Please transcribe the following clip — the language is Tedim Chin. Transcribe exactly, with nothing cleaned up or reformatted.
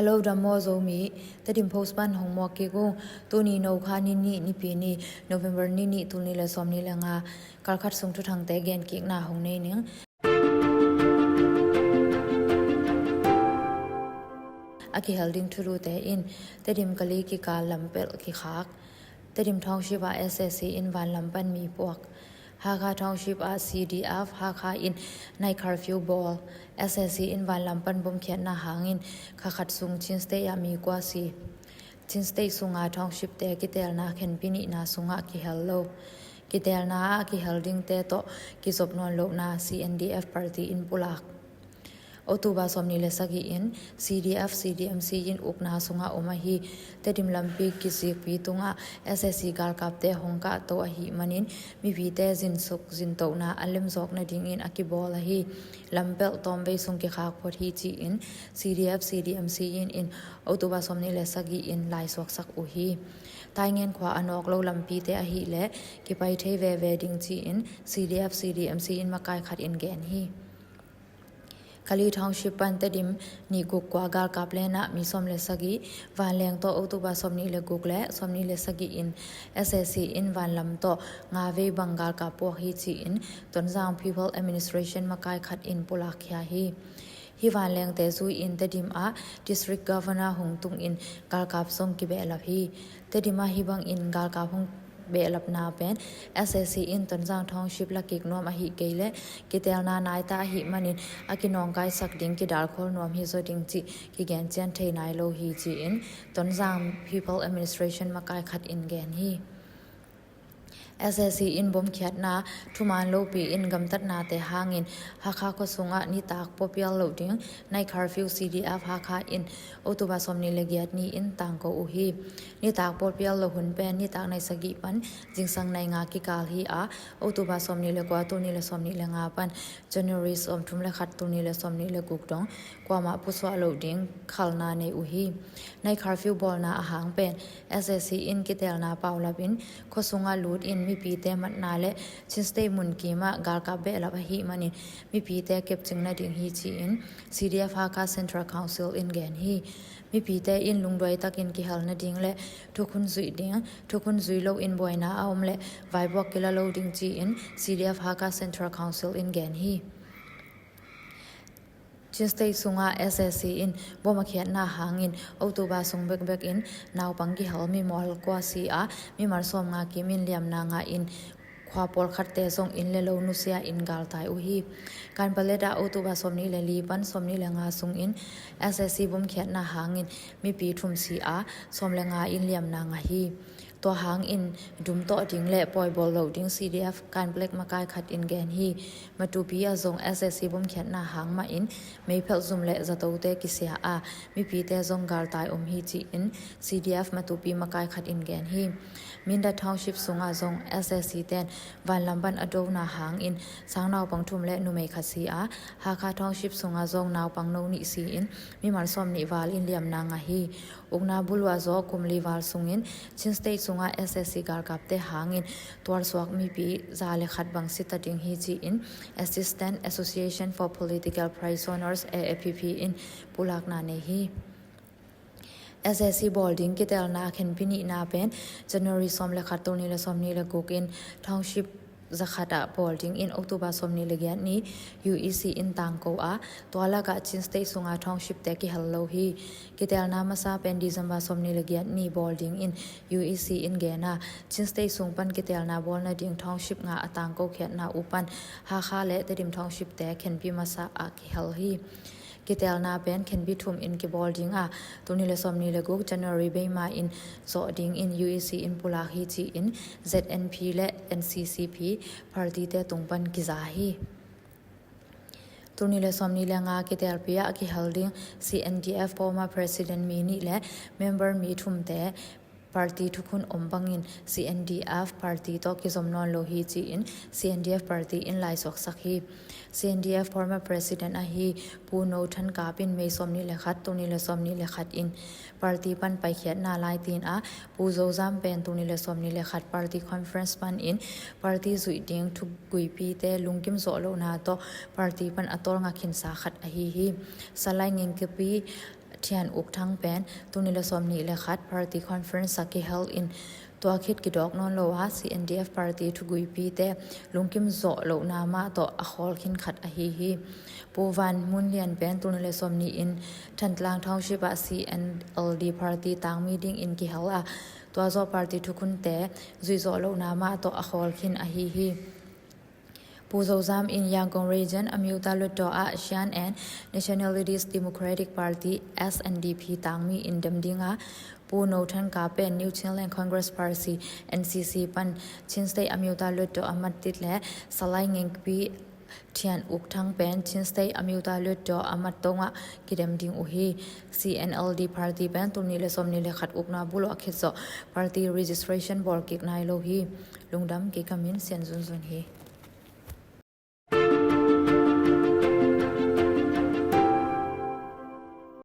Lo dam maw Zomi, Tedim Post pan hong muak kik ung. Tuni Nokha ni nih, Nipi ni, November ni nih, tul nih le sawm nih le nga, kal khat sung thuthangte gen kikna hong nei ning. A kihel ding thulute in, Tedim Kali kikal lampelh kikhak. Tedim Township ah S A C in vanlam pan mi puak. Hakha Township ah C D F Hakha in night curfew bawl. S A C in vanlam pan bomkhiatna hangin kha khat sung Chin State ah mi kua si. Chin State sunga township te kitelna khenpi nihna sungah kihel lo. Kitelna ah kihel dingte tawh kizop nawn lohna C N D F party in pulak. October sawm nih le sagih in C D F C D M C in ukna sungah om ahi Tedim lampi kizikpi tungah S A C galkapte hong kahto ahih manin mipite zinsuk zintohna a lemzawk nadingin a kibawl ahi lampelh tawmvei sung kikhak phot hi ci-in C D F C D M C in, in October sawm nih le sagih in laisuaksak uh hi. Taingen khua a nawk lo lampite ahih leh kipai thei veve ding ci-in C D F C D M C in makai khat in gen hi. Kali Township pan Tedim nih guk kua galkap lenah mi sawm le sagih, vanleng tawh October sawm nih le guk le sawm nih le sagih in S A C in vanlam tawh nga vei bang galkap puak hi ci-in Tonzang People Administration makai khat in pulak khia hi. Hih vanlengte zui-in Tedim ah District Governor hong tungin galkap zong kibehlap hi. Tedim ah hih bangin galkap hong behlapna pen S A C in Tonzang Township lakik nuam ahih kei leh kitelna naita ahih manin a kinawngkaisak ding kidalkhawl nuam hi zaw ding cih kigen cian thei nai lo hi ci-in Tonzang People Administration makai khat in gen hi. S A C in bomkhiatna thuman lopi in gamtatnate hangin Hakha khua sungah nitak puapial loh ding night curfew C D F Hakha in October sawm nih le giat ni in tangko uh hi. Nitak puapial loh hun pen nitak nai sagih pan zingsang nai nga kikal hi a, October sawm nih le kua, tul nih le sawm nih le nga pan January sawm thum le khat, tul nih le sawm nih le guk dong kuamah pusuah loh ding khalna nei uh hi. Night curfew bawlna ahang pen S A C in kitelna paulap in khua sungah lut in mipite matna le Chin State munkimah galkap behlap ahih manin mipite kepcing nading hi ci-in C D F Hakha Central Council in gen hi. Mipite in lungduai takin kihel nading le thukhun zuih ding, thukhun zui loin buaina a om le vaibuak kila lo ding ci-in C D F Hakha Central Council in gen hi. Chin State sungah S A C in bom a khiatna hangin October sung bekbek in naupang kihel mimal kua si a, mimal sawm nga kim in liamna ngah in khua pawlkhatte zong inn le lo nusia in galtai uh hi. Kanpalet ah October sawm nih le li pan sawm nih le nga sungin S A C bom khiatna hangin mipi thum si a, sawm le nga in liamna ngah hi. Tua hangin dum tawh ding le pawi bawl loh ding C D F Kanpalet makai khat in gen hi. Matupi ah zong S A C bom khiatna hang mahin meiphelh zum le zatote kisia a, mipite zong galtai om hi ci-in C D F Matupi makai khat in gen hi. Mindat Township sungah zong S A C ten vanlam pan a dona hangin sang naupang thum le numei khat si a, Hakha Township sungah zong naupang no nih si in mimal sawm nih val in liamna ngah hi. Ukna buluah zaw kum li val sungin Chin State sungah S A C galkapte hangin tualsuak mipi za le khat bang si ta ding hi ci-in Assistant Association for Political Prisoners, A A P P, in pulakna nei hi. S A C bawl ding kitelna khenpi nihna pen January sawm le khat, tul nih le sawm nih le guk in township zakhat ah bawl dingin October sawm nih le giat ni U E C in tangko a, tua lakah Chin State sunga township te kihel lo hi. Kitelna masa pen December sawm nih le giat ni bawl dingin U E C in gen a, Chin State sung pan kitelna bawl nading township nga a tangko khiatna uh pan Hakha le Tedim township te khenpi masa ah kihel hi. Kitelna pen khenpi thum in kibawl ding a, tul nih le sawm nih le guk January beima in zawh dingin U E C in pulak hi ci-in Z N P le N C C P party te tung pan kiza hi. Tul nih le sawm nih le nga kitelpi ah kihel ding C N D F former president mi nih le member mi thumte party thukhun om bangin C N D F party tawh kizom nawn lo hi ci-in C N D F party in laisuaksak hi. C N D F former president ahi Pu No Than Kap in May sawm nih le khat, tul nih le sawm nih le khat in party pan paikhiatna lai tiin a, Pu Zo Zam pen tul nih le sawm nih le khat party conference pan in party zuih ding thuguipite lungkim zawh lohna tawh party pan a tawlnga khinsa khat ahi hi. Salai Nginkapi Thian Uk Thang pen tul nih le sawm nih le khat party conference a kihel in tua khit kidawk nawn lo a, C N D F party thuguipite lungkim zawh lohna mah tawh a khawl khin khat ahi hi. Pu Van Mun Lian pen tul nih le sawm nih in Thantlang Township ah C N L D party tangmi dingin kihel a, tua zawh party thukhunte zuih zawh lohna mah tawh a khawl khin ahi hi. Pu Zo Zam in Yangon Region အမျိုးသားလွှတ်တော် ah Shan and Nationalities Democratic Party S N D P tangmi in dem ding a, Pu No Than Ka pen New Chinland Congress Party N C C pan Chin State အမျိုးသားလွှတ်တော် a mat ding le Salai Ngengpi Thian Uk Thang pen Chin State အမျိုးသားလွှတ်တော် a mat dong ah kidem ding uh hi. C N L D party pen tul nih le sawm nih le khat ukna bul ah khit zawh party registration bawl kik nai lo hi. Lungdam, kei ka min Sian Zun Zun hi.